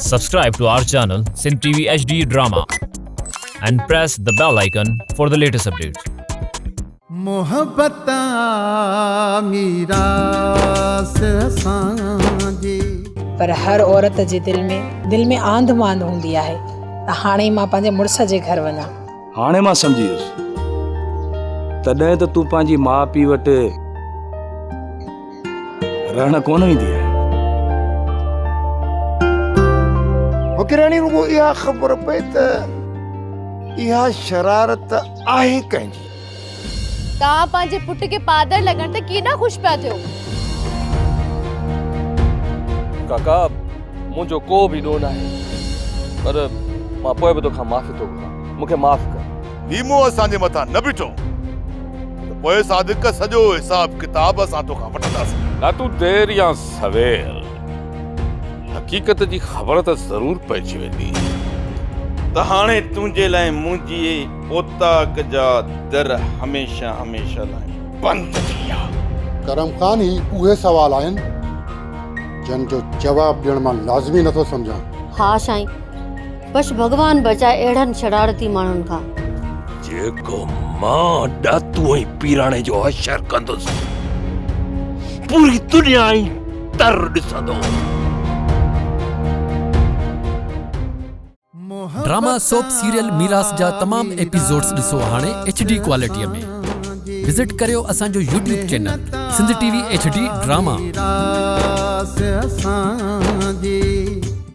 Subscribe to our channel Sindh TV HD Drama and press the bell icon for the latest updates. محبت آ ميراث اسان جي. پر هر عورت جي دل ۾ دل ۾ آنڌ مانڌ هوندي آهي ته هاڻي مان پنهنجي مڙس جي گهر وڃان. هاڻي مان سمجهي ويس. تڏهن ته تون پنهنجي ماء پيء وٽ رهڻ ڪونه ويندي آهين. فقيراڻي رڳو اها خبر پئي ته اها شرارت آهي ڪنهن جي؟ توهان پنهنجي پٽ کي پادر لڳڻ تي ڪيڏا خوش پيا ٿيو. ڪاڪا منهنجو ڪو به ڏوهه ناهي پر مان پوء به توکان معافي ٿو گهران مون کي معاف ڪر. ليمو اسان جي مٿان نه بيٺو ته پوء صادق سڄو حساب ڪتاب اسان توکان وٺنداسين. نه تون دير يا سوير حقيقت جي خبر ته ضرور پئجي ويندي. ته هاڻي تنهنجي لاء منهنجي اوطاق جا در هميشه هميشه لاء بند ٿي ويا. ڪرم خان هي اهي سوال آهن جن جو جواب ڏيڻ مان لازمي نٿو سمجهان. ها سائين بس ڀڳوان بچائي اهڙن شرارتي ماڻهن کان. جيڪو مان ڏاتو ۽ پيراڻي جو حشر ڪندس پوري دنيا ئي تر ڏسندو. ڊراما سوپ سيريل ميراث جا تمام ايپيسوڊز ڏسو هاڻي ايڇ ڊي ڪوالٽي ۾ وزٽ ڪريو اسان جو YouTube channel Sindh T V H D drama.